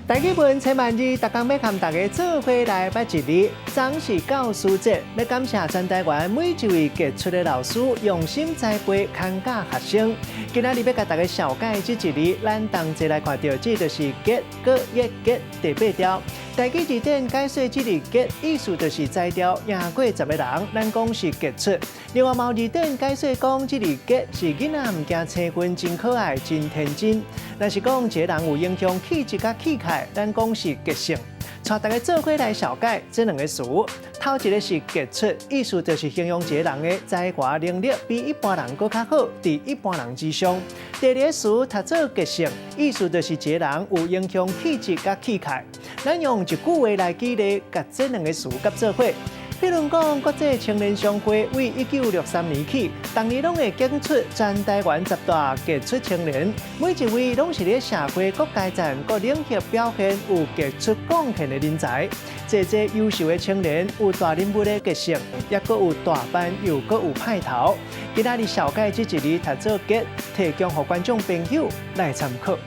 台語文千萬字，逐工欲佮大家做伙來捌一字。昨是教師節，欲感謝全台灣每一位傑出的老師，用心栽培看教學生。今仔日欲共大家紹介這一字，咱同齊來看著，這就是傑，閣一結第八調。台語字典解說這字傑，意思就是才調贏過十個人，咱講是傑出。另外，嘛有字典解說講，這字傑是囡仔毋驚生分，真可愛，真天真。若是講一個人有英雄氣質佮氣概，咱講是傑性。帶大家做伙來紹介這兩個詞。頭一個是傑出，意思就是形容一個人的才華能力比一般人閣較好，佇一般人之上。第二個詞讀做傑性，意思就是一個人有英雄氣質佮氣概。咱用一句話來舉例，共這兩個詞結做伙。比如講，國際青年商會對1963年起，逐年攏會揀出全台灣十大傑出青年，每一位攏是佇社會各階層、各領域表現有傑出貢獻的人才。這濟優秀的青年有大人物的個性，抑閣有大範又閣有派頭。今仔日紹介這一字讀做傑，提供予觀眾朋友來參考。